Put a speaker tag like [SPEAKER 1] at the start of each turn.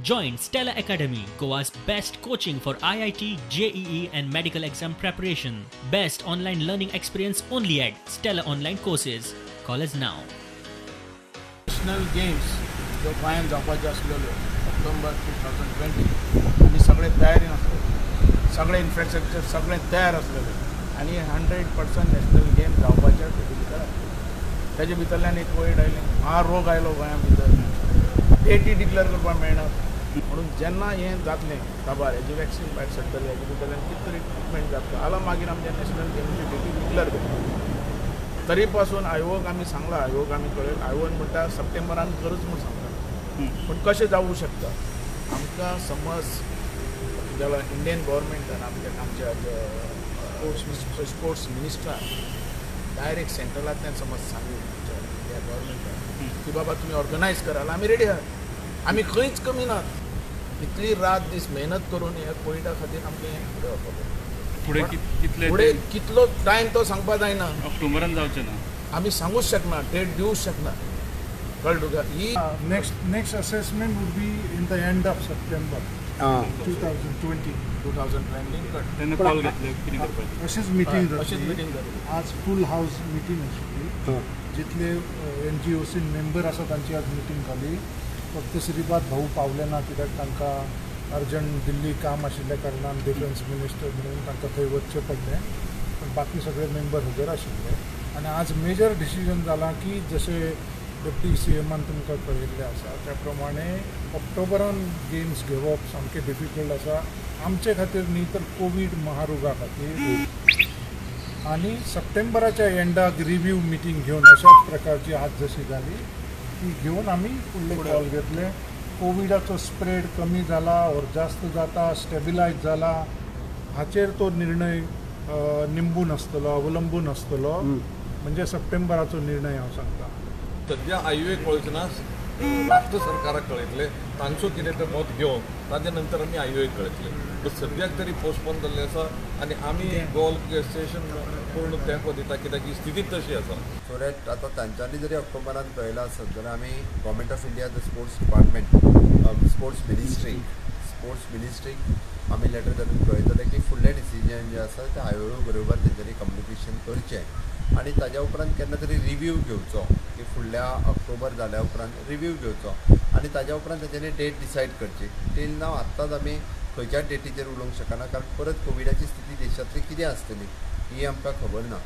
[SPEAKER 1] Join Stella Academy, Goa's best coaching for IIT, JEE and medical exam preparation. Best online learning experience only at Stella Online Courses. Call us now.
[SPEAKER 2] National games जो गोंयांत जावपाच्यो आसलेल्यो ऑक्टोबर 2020 आमी सगळे तयारीन आसलेले, सगळे infrastructure सगळें तयार आसलेलें आनी 100% नॅशनल गेम जावपाच्या भितर आसलेले. तेजे भितरल्यान एक कोवीड आयलें, महारोग आयलो गोंया भितर, डेटी डिक्लेअर करपाक मेळना. म्हणून जेन्ना हें जातलें काबार हेजी वॅक्सीन भायर सरतली, हेजे भितरल्यान कितें तरी ट्रिटमेंट जातलो जाल्यार मागीर आमच्या नॅशनल गेमीची डेटी डिक्लेअर करतले. तरी पासून आयोगाक आमी सांगलां, आयोग आमी कळयला, आयोगान म्हणटा सप्टेंबरान करच म्हूण सांगता, पूण कशें जावूं शकता? आमकां समज जाल्यार इंडियन गव्हर्मेंटान आमच्या आमच्या स्पोर्ट्स मिनिस्टरान डायरेक्ट सेंट्रलांतल्यान समज सांगू आमच्या इंडिया गव्हर्मेंटान की बाबा तुमी ऑर्गनायज कराल, आमी रेडी आहात, आमी खंयच कमी नात. इतली रात दीस मेहनत करून ह्या कोविडा खातीर आमकां हें फुडें वचपाक पडटा. फुडें कितलो टायम तो सांगपा जायना,
[SPEAKER 3] ऑक्टोबरान जावचें ना,
[SPEAKER 2] आमी सांगूच शकना, डेट दिवूच शकना. कळ्ळें तुका? ही
[SPEAKER 4] next assessment would be in the end of September 2020.
[SPEAKER 3] तेन्ना कॉल घेतले कितें करपाचें,
[SPEAKER 4] अशीच मिटींग
[SPEAKER 2] अशीच मिटींग जातली.
[SPEAKER 4] आज फूल हावस मिटींग आशिल्ली, जितले NGOC member आसा तांची आज मिटींग जाली. फक्त श्रीपाद भाऊ पावले ना कित्याक तांकां अर्जंट दिल्ली काम आशिल्ल्या कारणान डिफेन्स मिनिस्टर म्हणून तांकां थंय वचचें पडलें, पूण बाकी सगळे मेंबर हजर आशिल्ले. आनी आज मेजर डिसिजन जालां की जशें डेप्टी CMान तुमकां कळयिल्लें आसा त्या प्रमाणे ऑक्टोबरान गेम्स घेवप सामकें डिफिकल्ट आसा आमचे खातीर न्ही तर कोवीड महारोगा खातीर. आनी सप्टेंबराच्या एंडाक रिव्यू मिटींग घेवन अशाच प्रकारची आज जशी जाली ती घेवन आमी फुडले कॉल घेतले. कोविडाचो स्प्रेड कमी जाला ओर जास्त जाता, स्टेबिलायज जाला, हाचेर तो निर्णय निंबून आसतलो, अवलंबून आसतलो. म्हणजे सप्टेंबराचो निर्णय हांव सांगता.
[SPEAKER 5] सद्या आयओए कळचे ना, राष्ट्र सरकाराक कळयतले, तांचो कितें तें मत घेवन ताजे नंतर आमी आयओए कळयतले. बट सद्याक तरी पोस्टपोन जाल्लें आसा आनी आमी गोल्फ एसोसिएशन पूर्ण तेंको दिता कित्याक ही स्थिती तशी आसा.
[SPEAKER 6] सो that आतां तांच्यांनी जरी ऑक्टोबरान कळयलां आसत जाल्यार आमी government of India the sports department, sports मिनिस्ट्रीक आमी लेटर धाडून कळयतले की फुडलें डिसिजन जें आसा तें आयओए बरोबर तेंच्यांनी कम्युनिकेशन करचें आनी ताज्या उपरांत केन्ना तरी रिव्यू घेवचो की फुडल्या ऑक्टोबर जाल्या उपरांत रिव्यू घेवचो आनी ताज्या उपरांत तेंच्यांनी डेट डिसायड करची. टील नाव आत्तांच आमी खंयच्याच डेटीचेर उलोवंक शकना, कारण परत कोविडाची स्थिती देशांतली कितें आसतली ही आमकां खबर ना.